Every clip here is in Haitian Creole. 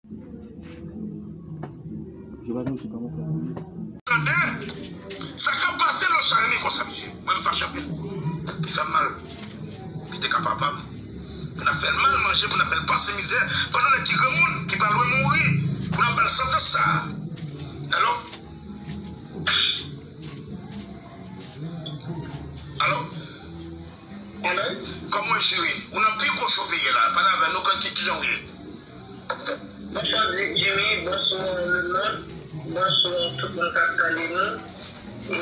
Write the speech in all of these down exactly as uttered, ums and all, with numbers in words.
Je vais nous pas mon frère. Tande, sa k ap pase Lochard Remy konsa, mesye. Mwen, m fache anpil. Li fè m mal. Li te ka papa m. Pou n ap fè l mal manje, pou n ap fè l pase mizè. Pandan nèg ki granmoun, ki pa lwen mouri, pou n ap ba l santans sa a. Alo? Alo? Alo? Kòman w ye, cheri? Ou nan pi gwo cho peyi a la. Pale avè nou, ki, ki jan w ye? Bonswa, Jimmy. Bonswa, lemonn. Bonswa, tout moun k ap tande nou. E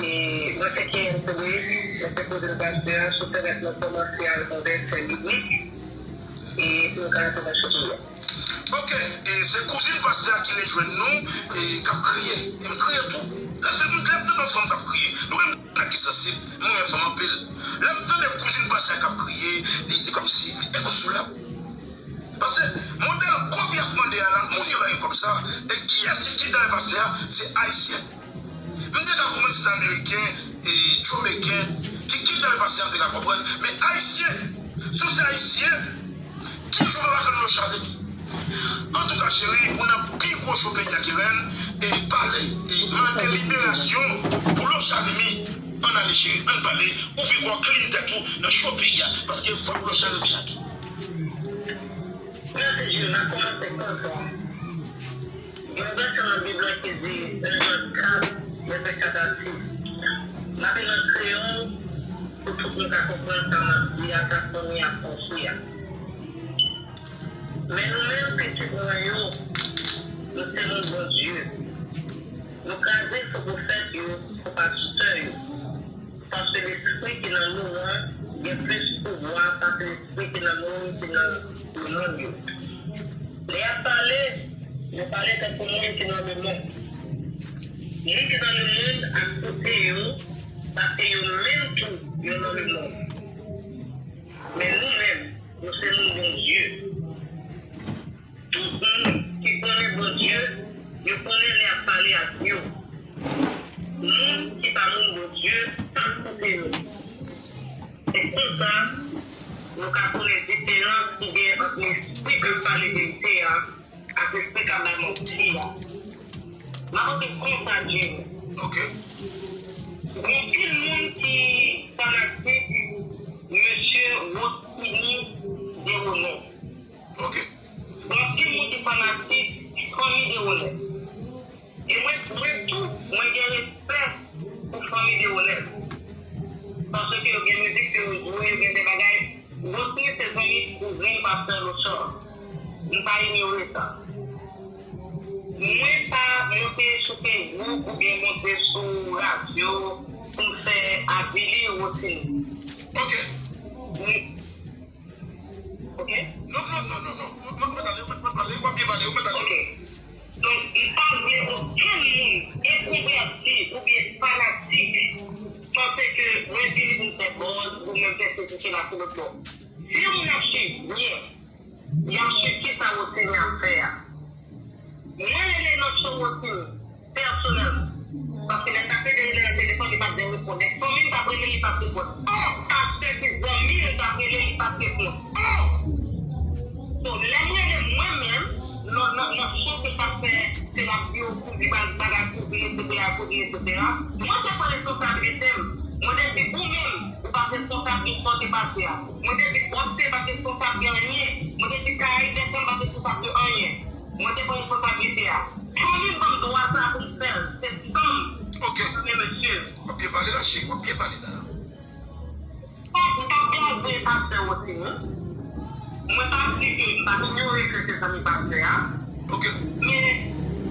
mwen se K M Tourist. Mwen se kouzin pastè a. Sou fenèt mwen kòmanse al konvèse biblik. E pou nou ka rantre nan cho peyi a. Ok, e se kouzin pastè a ki rejwenn nou, e k ap kriye. E m kriye tou. Lè m, lè m tande yon fanm k ap kriye, nou konn nèg ki sansib, m renmen fanm anpil. Lè m tande kouzin pastè a k ap kriye, li, li kòmsi li enkonsolab. Paske modèl kòb y ap mande a la, moun yo pa gen kòb sa. E kiyès ki kidnape pastè a? Se Ayisyen. M te ka konprann si se Ameriken, e, Jamaican, ki kidnape pastè a, m te ka konprann. Men Ayisyen, si w se Ayisyen, ki jou w pa ka konn Lochard Remy? Antouka, cheri, ou nan pi gwo cho peyi a ki rèn, e pale, e mande liberasyon pou Lochard Remy. Ann ale, cheri, ann pale, ou pi gwo clean tèt ou nan cho peyi a, paske fòk Lochard Remy lage. Mèsi, Jim. N ap kòmanse konsa. Gen yon vèsè nan Bib la ki di, un Jan kat, vèsè kat a sis. M ap li l an kreyòl, pou tout moun ka konprann sa m ap di a, sa fanmi a konstwi a. Men nou menm, pitit mwen yo, nou se moun Bondye. Nou kraze fo pwofèt yo, fo pastè yo. Paske lespri ki nan nou an gen plis pouvwa pase lespri ki nan moun ki nan lemonn yo. Lè y ap pale, yo pale tankou moun ki nan lemonn. Moun ki nan lemonn ap koute yo, paske yo menm tou, yo nan lemonn. Men nou menm, nou se moun Bondye. Tout moun ki konnen Bondye, yo konnen lè y ap pale ak yo. Moun ki pa moun Bondye p ap koute nou. Se konsa, nou ka konnen diferans ki gen ant lespri k ap pale verite a ak lespri k ap bay manti a. M ap antre konsa, Jim. Ok. Gen anpil moun ki fanatik mesye Rotimi Deronel. Ok. Gen anpil moun ki fanatik fanmi Deronel. E mwen, mwen tou, mwen gen respè pou fanmi Deronel. Paske yo gen mizik ke yo jwe, yo gen de bagay. Rotimi se zanmi kouzen pastè Lochard. M pa inyore sa. Mwen pa monte sou Facebook oubyen monte sou radyo pou m fè avili Rotimi. Ok. Mwen, Ok? Non, non, non, non, non. Mwen, mwen, mwen ale, mwen, mwen pale, w ap byen pale, mwen ale. Ok. Donk, m pa vle okenn moun entwovèti oubyen fanatik panse ke mwen vini pou m fè buzz, pou mwen fè sesi, sela sou lòt bò. Si yon moun ap swiv byen, y ap swiv kisa Rotimi ap fè a. Mwen rele nan cho Rotimi, pèsonèlman. Paske lè m t ap rele li nan telefòn, li pa t vle reponn. Lè fanmi m t ap rele, li pa t reponn. Pastè ki zanmi m t ap rele, li pa t reponn. So, lè m rele mwen menm, nan, nan, nan cho ke pastè, se l ap di yo kouri, bagay kouri, etsetera, kouri, etsetera. Mwen te pran responsabilite m. Mwen te di ou menm, ou pa t responsab de sa w te pase a. Mwen te di Bòb te pa t responsab de anyen. Mwen te di Karayib F M pa t responsab de anyen. Mwen te pran responsablite a. Fanmi m ban m dwa sa pou m fè l. Se san m. Ok. Mezanmi, mesye. W ap byen pale la, cheri. W ap byen pale la. Sa, m t ap blaze pastè Rotimi. Mwen pa di ke m pa t inyore ke se zanmi pastè a. Ok. Men,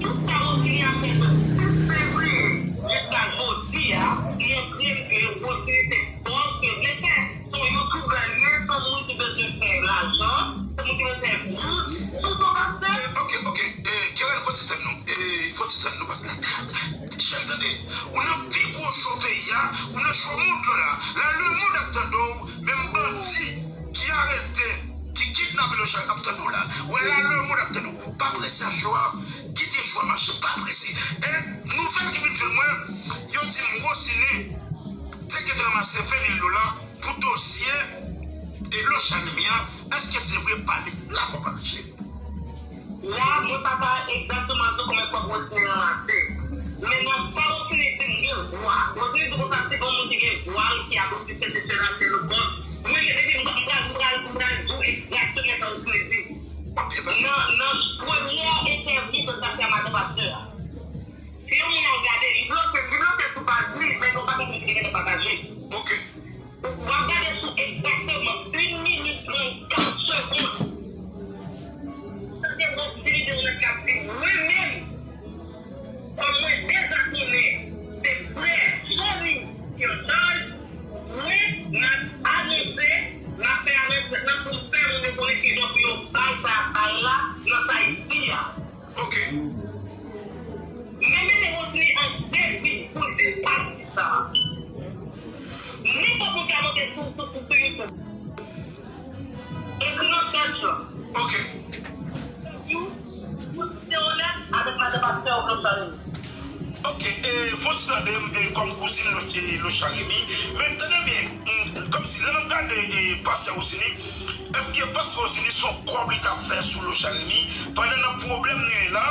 tout sa Rotimi ap fè depi sis fevriye jiska jodi a, montre m ke Rotimi se buzz ke l vle fè. Se yon youtubè l ye, se yon moun ki bezwen fè lajan, se moun ki bezwen fè views sou do pastè. Eh, ok, ok. Eh, Keren, fò ti tann nou. Eh, fò ti tann nou, paske la, chèf, tande. Ou nan pi gwo cho peyi a, ou nan cho mond lan la. La, lemonn ap tande w, menm bandi ki arete, ki kidnape Lochard ap tande w la. Wè la, lemonn ap tande w. Pa prese a cho a, kite cho a mache, pa prese. E nouvèl ki vin jwenn mwen, yo di m Rosine te gentan ranmase ven mil dola pou dosye e Lochard Remy an, èske se vre? Pale, lafwa pale, cheri. La, mwen pa ka egzakteman di w konbyen kòb Rosny ranmase. Men nan sa Rosny di m gen vwa. Rosny di konsa, se yon moun ki gen vwa l, ki ap ofri sèvis, se la, se lòt bò. Mwen, depi m pral, m pral, m pral di w egzakteman sa Rosny di. Nan, nan premyè entèvyou ke l ta fè a madan pastè a. Si yon moun al gade, li bloke, li bloke sou paj li, men nou pa konn si li gentan pataje. Ok. W ap gade sou egzakteman yon minit trannkat segonn. Tande Rosny Deonèt k ap di, mwen menm, kòm mwen deza konnen, se frè Sony ki an chaj, mwen, m ap anonse, m ap fè anons lan pou m fè moun yo konnen kijan pou yo bay sa y ap bay la nan Tayiti a. Ok. Men mennen Rosny an defi pou l di pati sa. Nenpòt moun ka monte sou, sou, sou, sou YouTube. Ekri nan sèch lan. Ok. Entèvyou, Rosny Deonèt avèk madan pastè Lochard Remy. Ok, e, fò w ti tande m, e, kòm kouzin Lo-, e, Lochard Remy. Men tande byen, m, kòmsi lè m ap gade, e, pastè Rosny, èske pastè Rosny se yon kòb li t ap fè sou Lochard Remy? Pandan nan pwoblèm nou ye la,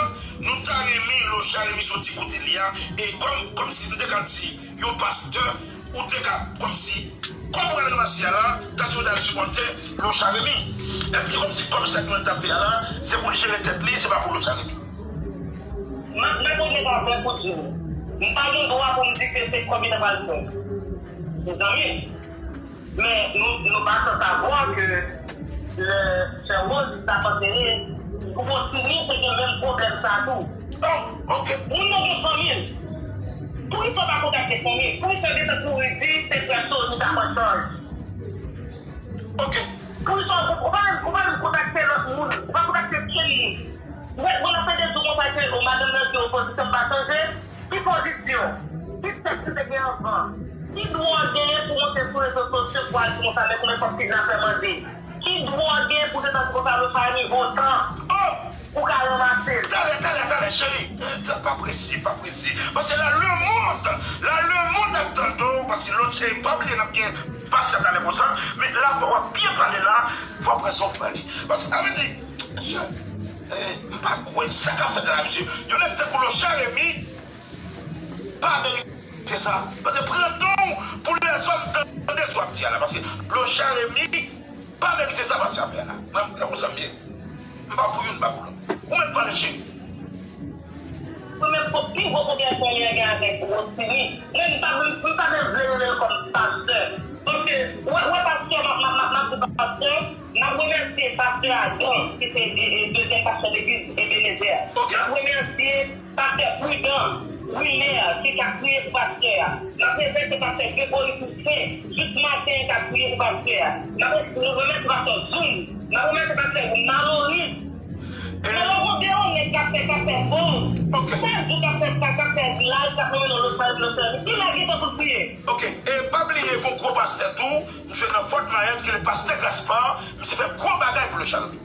nou ta renmen Lochard Remy soti kote li a, e kòm, kòmsi m te ka di, yon pastè, ou te ka, kòmsi, kòb ou al ranmase a la, ta sipoze al sipòte Lochard Remy. Èske kòmsi kòb sa nou t ap fè a la, se pou l jere tèt li, se pa pou Lochard Remy? M ap, m ap yon bagay pou di w. M pa gen dwa pou m di ke se kòb li ta pral fè. Mezanmi, men nou, nou pa san savwa ke lè sè Rose t ap antere, Rosny te gen menm pwoblèm sa tou. Oh, ok. Moun nan gen fanmi l. Poukisa w pa kontakte fanmi l? Poukisa w gentan kouri di se frè Sony ta pran chaj? Ok. Poukisa w, ou pa menm, ou pa menm kontakte lòt moun? Ou pa kontakte Kelly? Mwen, mwen ap tande di w konsa ke, o, madanm nan di opozisyon pa chanje. Ki pozisyon? Ki tèks li te gen anvan? Ki dwa w genyen pou w monte sou rezo sosyo pou w al di konsa, men kòman fòk kidnapè mande? Ki dwa w genyen pou w te santi konsa, Lochard Remy votan? Oh! Ou ka ranmase l. Talè, talè, talè, cheri. Eh, pa prese, pa prese. Paske la, le monde, la, le monde ap tande w, paske lòt, eh, pa bliye n ap gen pasyans talè konsa, men la, fò w ap byen pale la, fò w pran sa w pale. Paske, sa vle di, mesye, eh, m pa kwè sa k ap fèt la, mesye. Yon nèg tankou Lochard Remy pa merite sa. Paske pran tan w pou lèzòm tande sa w ap di a la. Paske Lochard Remy pa merite sa pastè a fè a la. Mwen, mwen konn sa m ye. M pa pou youn, m pa pou lòt. Ou mèt pale, cheri. Mwen menm, pou pi gwo pwoblèm fanmi an gen avèk Rosny, mwen, m pa menm, m pa menm vle rele l kòm pastè. Paske, ou wè, ou wè pastè, m ap, m ap, m ap, m ap di pastè, m ap remèsye pastè Adam, ki se, e, e, dezyèm pastè legliz Ebenezè. Ok. M ap remèsye Pastè Prudent, Wilner, ki ka priye pou pastè a. M ap remèsye pastè Gregory Toussaint, jis maten an k ap priye pou pastè a. M ap remèsye pastè Zoom. M ap remèsye pastè Malory. Malongo Deonèt k ap fè, k ap fè buzz. Ok. Chak jou k ap fè, k ap fè live, k ap mennen nan lòt live, lòt live. Kilè l gen tan pou l priye? Ok. E pa bliye, gon gwo pastè tou, misye nan Fort Myers, ki rele pastè Gaspard, misye fè gwo bagay pou Lochard Remy.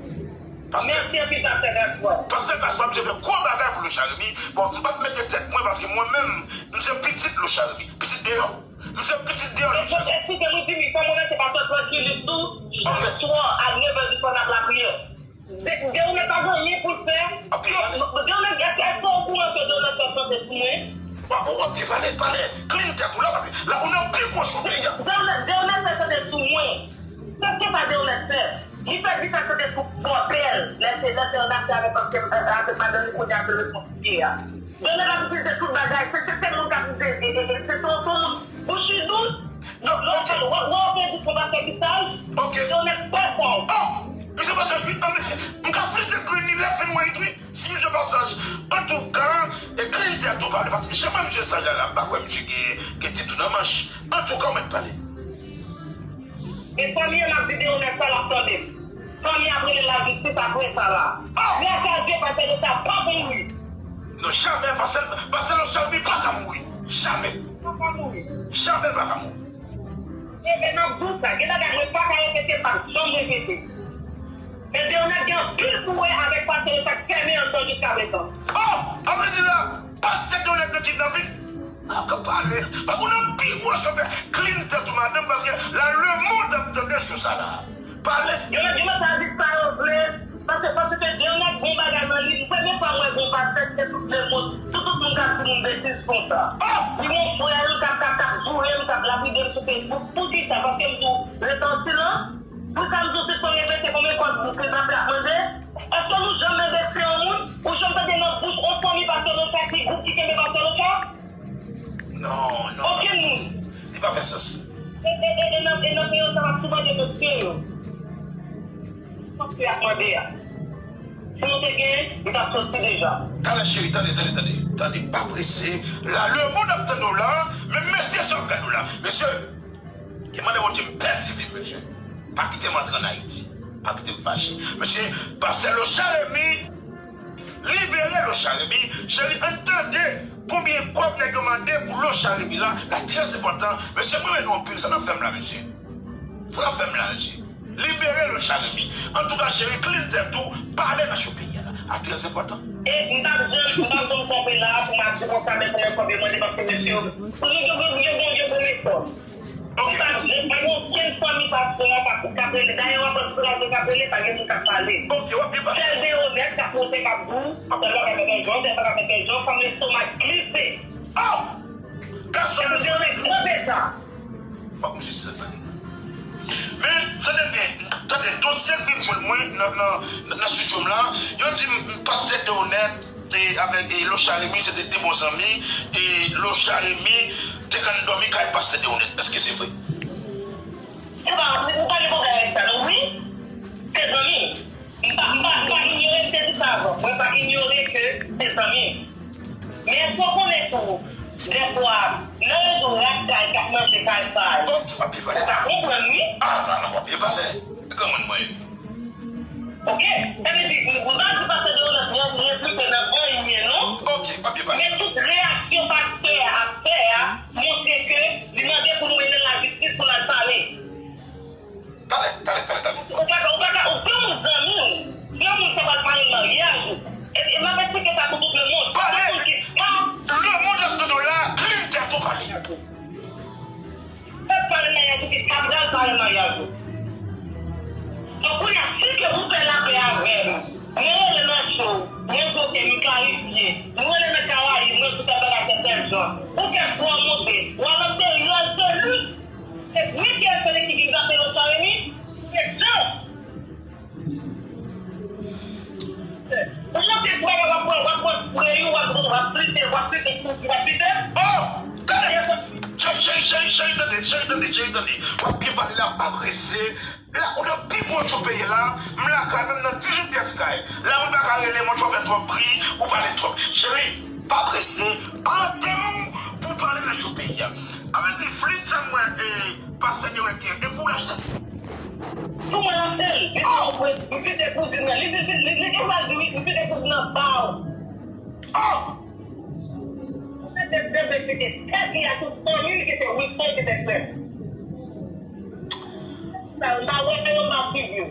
Pastè, mèsi anpil, pastè Gaspard. Pastè Gaspard, misye fè gwo bagay pou Lochard Remy. Bon, m p ap mete tèt mwen paske mwen menm, m se pitit Lochard Remy. Pitit deyò. M se pitit deyò Lochard Remy. Eskize m wi, Jimmy, kòm ou rete pastè trankilis tou, chak swa a nèf è jiska n ap lapriyè. De-, Deonèt pa gen anyen pou l fè. Deonèt, èske, èske w okouran ke Deonèt fè chante sou mwen? W ap, w ap byen pale, pale. Clean tèt ou la, paske la, ou nan pi gwo cho peyi a. Deonèt, Deonèt fè chante sou mwen. Se sa Deonèt fè. Li fè, li fè chante sou Bòpèl. Lè se, lè se anafè avèk, avèk madanm li kounye a se responsab li ye a. Deonèt ap itilize tout bagay. Se, se, se moun k ap itilize, e, e, e, se, se, se moun bouch li dous. Non, non, ok. Wè, wè, wè, di konba fè visaj. Ok. Deonèt fè sa. Oh! Misye pa saj, wi. M ka flite grenn li lè fin white, wi. Si misye pa saj. Antouka, e, clean tèt ou pale. Paske jan mwen misye saj la, la, m pa kwè misye gen, gen ti tou nan manch. Antouka, ou mèt pale. E fanmi an ap di Deonèt sa l ap tande m. Fanmi an ap rele lajistis apre sa la. Oh! Gras a Dye, pastè Leta p ap mouri. Non, jamè, pastè, pastè Lochard Remy pa ka mouri. Jamè. Pa ka mouri. Jamè l pa ka mouri. E, e n ap di w sa, gen bagay mwen pa ka repete, m p ap janm repete. Men Deonèt gen anpil pou wè avèk pastè Leta k fèmen anndan jiskaprezan. Oh! An vle di la, pastè Deonèt nan kidnapin? An ka pale. Paske w nan pi gwo cho peyi a. Clean tèt ou, madanm, paske la, lemonn ap tande jou sa la. Pale. Yo mèt, yo mèt al di sa yo vle. Paske, paske Deonèt gen bagay nan li. Premye fwa m wè gon pastè ki te tout lemonn, tout, tout moun k ap di moun betiz konsa. Li gen frè l k ap, k ap, k ap joure m, k ap lapide m sou Facebook. Poukisa? Paske m di w, letan w silans. Poukisa m di w si fò m repete konbyen fwa m di w se zafè ap mande? Èske nou janm endeske yon moun? Ou janm tande nan bouch yon fanmi pastè Locha ki gwoup ki kenbe pastè Locha? Non, non, li pa fè sans. Li pa fè sans. E, e, e, e nan, e nan peyi sa, m ap tou mande mesye yo. Sa k ap mande a? Si nou te genyen, li t ap soti deja. Talè cheri, tande, tande, tande. Tande, pa prese. La, lemonn ap tande w la, men mesye sa ap gade w la. Mesye, gen mande Bondye m pèdi vi m, mesye. Pa kite m antre ann Ayiti. Pa kite m fache. Mesye, pastè Locha Remy, libere Locha Remy. Cheri, ann tande konbyen kòb nèg yo mande pou Locha Remy la. La trè enpòtan. Mesye, mwen renmen nou anpil. Sa n ap fè m la, mesye? Sa n ap fè m la, mesye? Libere Locha Remy. Antouka, cheri, clean tèt ou, pale nan cho peyi a la. A trè enpòtan. E m p ap janm, m p ap janm kanpe la pou m ap di konsa, men konbyen kòb yo mande, paske mesye yo, yo, yo, yo, yo, yo bon metòd. Ok. Pa gen, pa gen okenn fanmi pastè a k ap, k ap rele. Dayè, w ap wè sou radyo k ap rele, pa gen moun k ap pale. Ok, w ap byen pale. Sèl Deonèt k ap monte, k ap di w, tèl bagay, tèl jan, tèl bagay, tèl jan, fanm lestomak glise. Oh! Gason, mesye, Deonèt, kanpe sa. Fòk misye sèl pale. Men, tande byen, tande, dosye k vin jwenn mwen nan, nan, nan estidyo m la, yo di m, m, pastè Deonèt, e, avèk, e, Locha Remy, se te de bon zanmi, e, Locha Remy te konn dòmi kay pastè Deonèt. Èske se vre? Se pa, ou pa gen pwoblèm avèk sa, non? Wi, se zanmi. M pa, m pa, m pa inyore, m te di sa avan. Mwen pa inyore ke se zanmi m. Men èske w konnen tou, dèfwa, lè yo di w rat kay k ap manje kay pa l, ou ka konprann, wi. Ah, non, non, w ap byen pale. Granmoun mwen ye. Ok? Sa vle di, m pa di pastè Deonèt li, li enplike nan anyen, non. Ok, w ap byen pale. Men tout reyaksyon pastè a ap fè a montre ke li mande pou nou mete l nan lajistis pou l al pale. Talè, talè, talè, talè. Ou pa ka, ou pa ka, ou, si yon moun zanmi w, si yon moun sa pral pale maryaj ou. E, e m ap eksplike sa pou tout lemonn. Pale! Yon moun ki pa. Lemonn ap tande w la, clean tèt ou pale. Pèp pale maryaj ou ki ka pral pale maryaj ou. Donk, kounye a, si ke ou fè lapè avè m, mwen rele nan show, mwen di w ke m klarifye, mwen rele nan Karayib, mwen di w tèl bagay, tèl, tèl jan. Ou fè vwa w monte, w al anterye, w al seli. Se Michel Félix ki vin frape Locha Remy. Se jan. Ou monte sou bagay, w ap pran, w ap pran spray ou, w ap, w ap flite, w ap flite, w ap flite. Oh! Tande! Cheri, cheri, cheri, cheri, tande, cheri, tande, cheri, tande. W ap byen pale la, pa prese. La, ou nan pi gwo cho peyi a la, m lakay mwen, m nan dizuit pyès kay. La, moun pa ka rele mwen, chofè twòp bri, ou pale twòp. Cheri, pa prese, pran tan w pou w pale nan cho peyi a. Sa vle di, flit sa m wè, e, pastè Deonèt gen, e pou w l achte l? Pou mwen l achte l. Li di, oh, mwen, m kite kouzin nan. Li di, li, li, li gen dwa di wi, m kite kouzin nan ba w. Oh! Mwen te byen eksplike tèt li a tout fanmi l ki te wi, fanmi ki te frè. Sa, m pa wè yo, m pa swiv yo.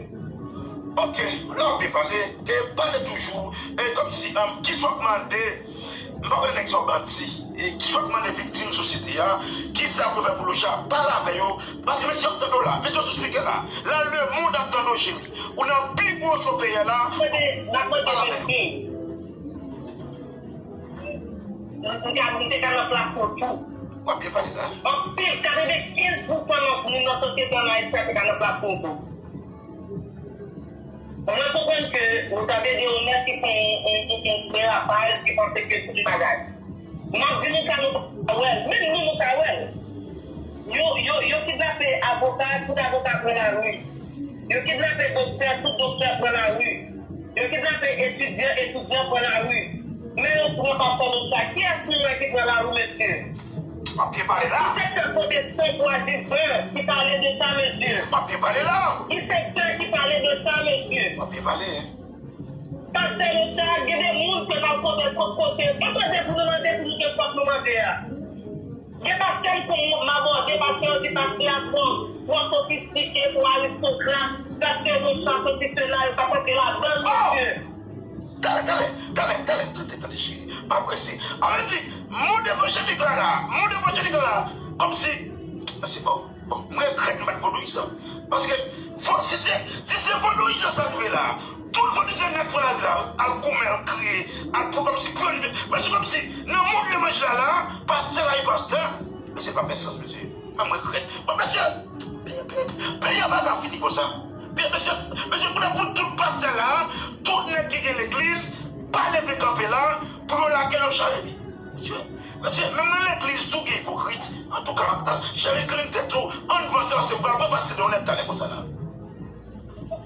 Ok, la w byen pale, e pale toujou, e kòmsi, um, kisa w ap mande, m pa konnen nèg sa w bandi, e kisa w ap mande viktim sosyete a, kisa pou fè pou Locha, pale avè yo, paske mesye ap tande w la, mete yo sou spikè la, la lemonn ap tande w cheri, ou nan pi gwo cho peyi a la, pale avè yo. M ka, m te ka nan plas ou tou. W ap byen pale la. Anpil, katrevenkenz pousan nan moun nan sosyete an Ayiti a te ka nan plas ou tou. Mwen konprann ke nou ta vle di yon nèg ki fè yon, yon, yon, yon derapaj, ki panse ke tout bagay. M ap di nou sa, nou pa wè l. Menm nou, nou pa wè l. Yo, yo, yo kidnape avoka, tout avoka pran lari. Yo kidnape doktè, tout doktè pran lari. Yo kidnape etidyan, etidyan pran lari. Men yo pran pastè Locha. Kiyès nou wè ki pran lari, mesye? W ap byen pale la. Ki sektè kote Senk Swadizan ki pale de sa, mesye? W ap byen pale la. Ki sektè ki pale de sa, mesye? W ap byen pale. Pastè Locha, gen de moun ke n ap kote, kote, kote. Pa mande pou nou mande pou nou ke fòk nou mande a. Gen pastè m konn m abòde, pastè yo di pastè a twò, twò sofistike, twò aristokrat, pastè Locha sesi sela, yo pa konte ladan l, mesye. Talè, talè, talè, talè, tande, tande, cheri. Pa prese. Sa vle di, mond evanjelik la la, mond evanjelik la la, kòmsi, mèsi, bon, bon, mwen regrèt m pa t vodouyizan. Paske, fò, si se, si se vodouyizan sa rive la, Tout volonte nèt pou lari la, al goumen, al kriye, al pou kòmsi pou yo libere. Mesye, kòmsi nan mond levanjil la, la, pastè la e pastè. Mesye, pa fè sans, mesye. Mwen, mwen regrèt. Bon, mesye, peyi, peyi, peyi a pa ka fini konsa. Peyi, mesye, mesye, kounye a pou tout pastè la, tout nèg ki gen legliz, pa leve kanpe la, pou yo lage Lochard Remy. Mesye, mesye, menm nan legliz tou gen ipokrit. Antouka, cheri, clean tèt ou, ann vanse, paske pral pran pastè Deonèt talè konsa la.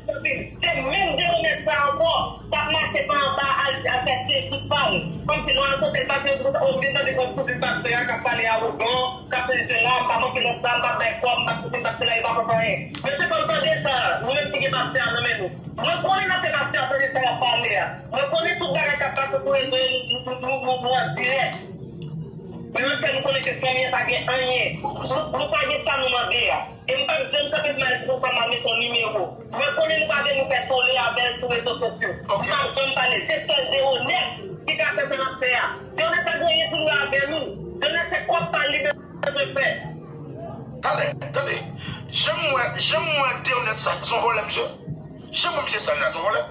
Se menm Deonèt sa ankò k ap mache pa anba al, al fè ti ekip pa l. Kòmsi nou al kote l, pase yo di konsa, o, m te tande kòm kouzin pastè a k ap pale awogan, k ap fè se la, m pa manke lòt sa, m pa bay kòb, m pa kouzin pastè la, e pa konprann anyen. Men se fò n tande sa, nou menm ki gen pastè a nan men nou. Mwen konnen n ap fè pastè a tande sa l ap pale a. Mwen konnen tout bagay k ap pase sou rezo yo, nou, nou, nou, nou, nou an dirèk. Men mwen fè nou konnen ke fanmi an pa gen anyen. Nou, nou pa gen sa nou mande a. E m p ap janm kanpe pou m al di konsa m al mete yon nimewo. Mwen konnen nou pa vle nou fè tole avè l sou rezo sosyo. M p ap janm pale. Se sèl Deonèt ki ka fè sa l ap fè a. Deonèt pa gen anyen pou l wè avè nou. Deonèt se kòb pa l li bezwen fè. Talè, tande. Jan m wè, jan m wè Deonèt sa, se yon vòlè, mesye. Jan m wè misye sa la, se yon vòlè.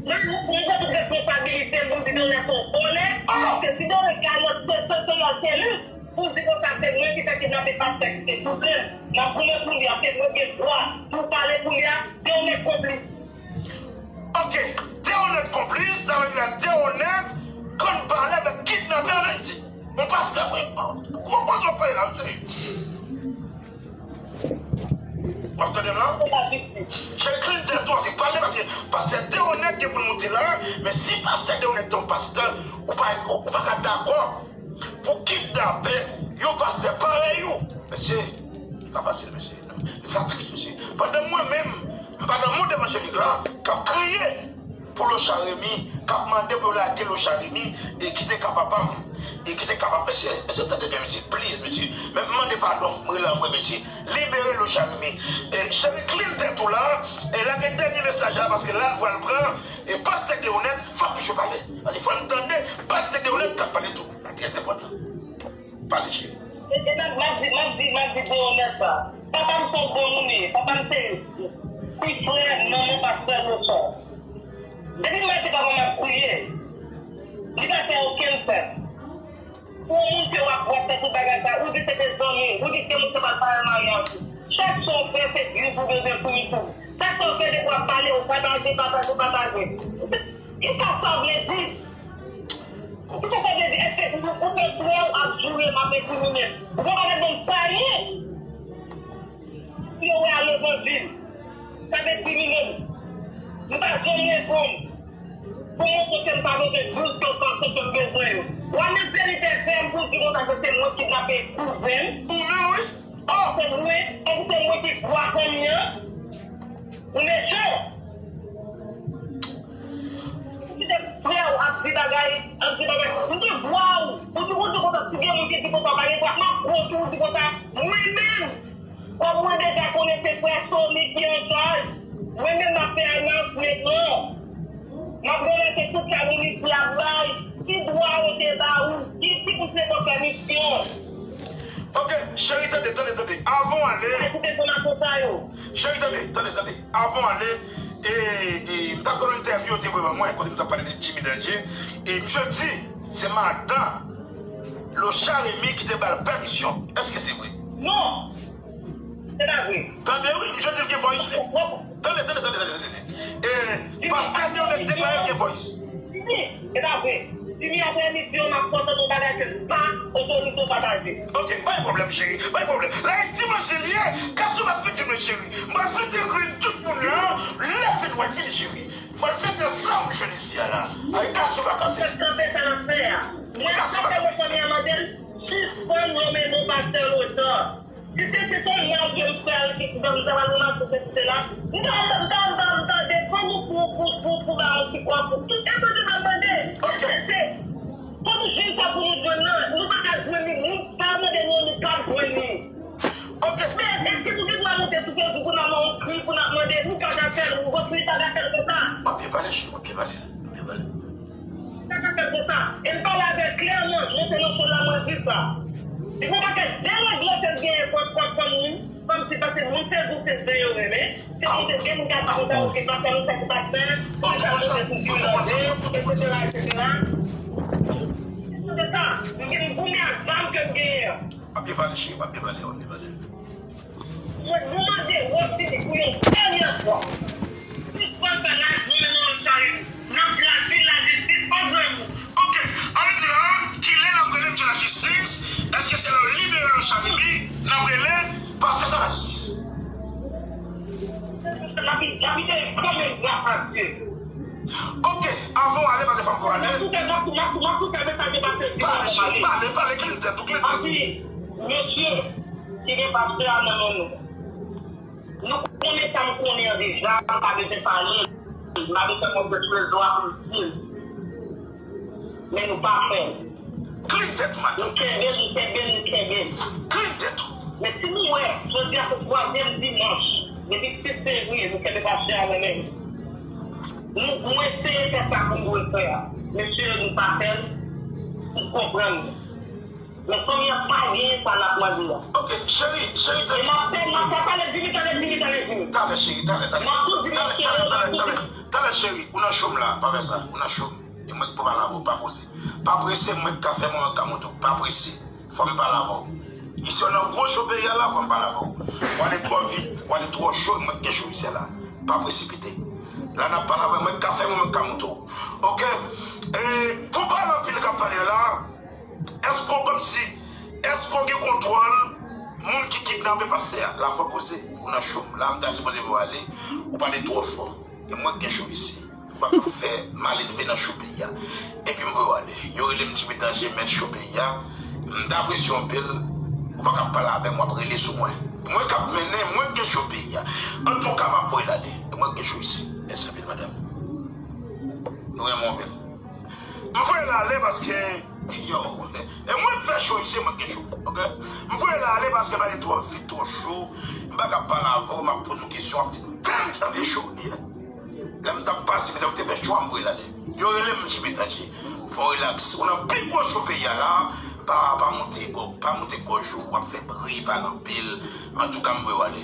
Mwen, mwen pran tout responsabilite m pou m di Deonèt se yon vòlè. Paske si Deonèt ka lòt, se, se, se lòt seli. Pou di konsa se mwen ki fè kidnape pastè ki se kouzen m. M ap goumen pou li a, se mwen gen dwa pou pale pou li a, Deonèt konplis. Ok, Deonèt konplis, sa vle di la Deonèt konn pale avèk kidnapè ann Ayiti. Yon pastè, wi. Ou konprann sa w ap pale la, mesye? W ap tande m la? Cheri, clean tèt ou, se pale, paske pastè Deonèt gen pou l monte la, men si pastè Deonèt te yon pastè, ou pa, ou, ou pa ka dakò pou kidnape yon pastè parèy ou. Mesye, pa fasil, mesye. Sa tris, mesye. Pandan mwen menm, m pa nan mond evanjelik la, k ap kriye pou Lochard Remy, k ap mande pou yo lage Lochard Remy e kite ka papa m, e kite ka papa m. Mesye, mesye, tande byen, mesye, please, mesye. Men m mande padon, m rele anmwe, mesye. Libere Lochard Remy. E, cheri, clean tèt ou la, e lage dènye mesaj la, paske la, l pral pran, e pastè Deonèt, fòk misye pale. Paske fò n tande pastè Deonèt k ap pale tou. Sa trè enpòtan. Pale, cheri. E, e m ap, m ap di, m ap di, m ap di Deonèt sa. Papa m se yon bon moun li ye. Papa m se ti frè manman pastè Lochard. Depi m mete papa m ap kriye, li pa fè okenn fè. Pou yon moun ke w ap, w ap fè tout bagay sa, ou di se te zanmi, ou di se moun se pa l pare maryaj ou. Chak sa w fè, se griv ou bezwen fini tou. Chak sa w fè, depi w ap pale, ou pataje, pataje, pataje. Kisa sa vle di? Kisa sa vle di? Èske ou, ou fè frè w ap joure m ap enkrimine m? Ou pa ka ban m pa anyen? Si yo wè a levanjil, sa vle di li menm. M pa janm reponn. Pou montre ke m pa bezwen douz ke w panse ke m bezwen yo. W a menm verite fè m pou di konsa ke se mwen kidnape kouzen m. Ou menm, wi. Oh! Se mwen, èske se mwen ki vwa fanmi an? Ou mechan. Ou kite frè w ap di bagay, ap di bagay. M te vwa w. Ou di, ou di konsa, si gen moun ki di konsa, w pa gen vwa. M ap pran tou, ou di konsa. Mwen menm, kòm mwen deja konnen se frè Sony ki anchaj, mwen menm m ap fè announcement lan. M ap ranmase tout sa minis la ap bay. Ki dwa yo te ba ou? Ki, ki pou se konn pèmisyon? Ok, cheri, tande, tande, tande. Avan w ale. Sa tout enfòmasyon sa yo. Cheri, tande, tande, tande. Avan w ale, e, e, m t ap gade yon entèvyou yo te voye ban mwen, kote m t ap pale de Jimmy Danger. E misye di, se madan Lochard Remy ki te ba l pèmisyon. Èske se vre? Non. Se pa vre. Tande, wi, misye di l gen voice, wi. Tande, tande, tande, tande, tande. E pastè Deonèt deklare l gen voice. Jimmy, se pa vre. Jimmy, apre emisyon, m ap kontan yon bagay ke m pa otorize w pataje. Ok, pa gen pwoblèm, cheri, pa gen pwoblèm. La, e dimanch li ye, gason pa fin jounen, cheri. M pral fete green tout moun lan, lè fete w ap vini, cheri. M pral fete sa m jwenn isi a la. Ay, gason pa ka fè. Mwen kanpe sa n ap fè a. Mwen kanpe mwen fanmi an mande l, sispann nonmen non pastè Lochard. Si se, se se mal ke m fè al ki, m ta pral ranmase se, se la. M ta, m ta, m ta, m ta, m ta defann ou pou, pou, pou, pou ba yon ti kòb pou tout. E sa se sa m mande. Ok. Se, se, fò nou jwenn sa pou nou jwenn nan. Nou pa ka jwenn li. Nou pa mande nou, nou p ap jwenn li. Ok. Men, èske nou gen dwa monte sou Facebook pou n ap mande yon kri, pou n ap mande, nou pa ka fè l, ou konprann, pa ka fè l konsa. M ap byen pale, cheri, m ap byen pale. M ap byen pale. Sa ka fèt konsa. E m pale avè l klèman, monte nan chò la, mwen di sa. Li gon pakèt dereglans l genyen kont, kont fanmi m, kòmsi paske moun se dou se zen yo renmen. Se pou te gen moun k ap rakonte w ke pastè Losè se pastè, se sa l fè pou Guy Lorrain, etsetera, etsetera. Se sa, m gen m goumen ak zam ke m genyen an. W ap byen pale, cheri, w ap byen pale, w ap byen pale. Mwen mande Rosini pou yon dènyè fwa. Sispann fè laj mwen menm nan lòt chari. N ap gravir lajistis an grangou. Ok, ann di la, kilè n ap rele misye lajistis? Èske se lè w libere Lochard Remy n ap rele pastè sa lajistis? N ap, n ap kite kanmenm gras a Dye. Ok, avan w ale, paske fò m ale. N ap kite, n ap, n ap, n ap kite mesaj yo pase. Pale, cheri, pale, pale, clean tèt ou, clean tèt ou. Mesye, ki gen pastè a nan men nou. Nou konnen sa m konnen an deja, m pa bezwen pale. M pa bezwen montre sou rezo a pou m di l. Men nou pa fè l. Clean tèt ou, madanm. Nou kenbe l, nou kenbe l, nou kenbe l. Clean tèt ou. Men si nou wè, jodi a se twazyèm dimanch depi sis fevriye, nou kenbe pastè a nan men nou. Nou, nou eseye fè sa pou nou dwe fè a. Mesye, nou pa fè l, nou konprann nou. Men fanmi an pa genyen sa n ap mande a. Ok, cheri, cheri, tande. E m ap fè, m ap fè, talè, Jimmy, talè, Jimmy, talè, Jimmy. Talè, cheri, talè, talè. M ap tou di mesye yo, m ap tou di. Talè, cheri, ou nan cho m la, pa fè sa, ou nan cho m. E mwen k pou pale avè w, pa poze. Pa prese, mwen k ka fè moman ka monte w, pa prese. Fò m pale avè w. Isi w nan gwo cho peyi a la, fò m pale avè w. W ale twò vit, w ale twò cho, mwen k gen cho isi a la. Pa presipite. La n ap pale avè w, mwen k ka fè moman ka monte w. Ok? E pou pale anpil k ap pale la, Èske w kòmsi, èske w gen kontwòl moun ki kidnape pastè a? La fò poze, ou nan cho m. La m ta sipoze voye w ale, ou pale twò fò. E mwen k gen cho isi. Ou pa ka fè maledve nan cho peyi a. Epi m voye w ale. Yo rele m Jimmy Danje, mèt cho peyi a. M ta apresye w anpil. Ou pa ka pale avè m, w ap rele sou mwen. E mwen k ap mennen, mwen k gen cho peyi a. Antouka, m ap voye l ale. E mwen k gen cho isi. Mèsi anpil, madanm. Nou renmen w anpil. M voye l ale paske, yo, e mwen k fè cho isi, mwen k gen cho, ok? M voye l ale paske m ale twò vit, twò cho. M pa ka pale avè w, m ap poze w kesyon, w ap di, "Damn, jan vye cho li ye." Lè m t ap pase mizè pou te fè cho a, m voye l ale. Yo rele m Jimmy Danje. Fò w rilaks. Ou nan pi gwo cho peyi a la, pa, pa moute gò, pa moute gòj ou, w ap fè bri, pale anpil. Antouka, m voye w ale.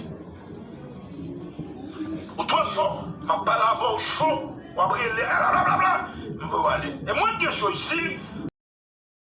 Ou twò cho, m ap pale avè w cho, w ap rele, blablabla. M voye w ale. E mwen k gen cho isi,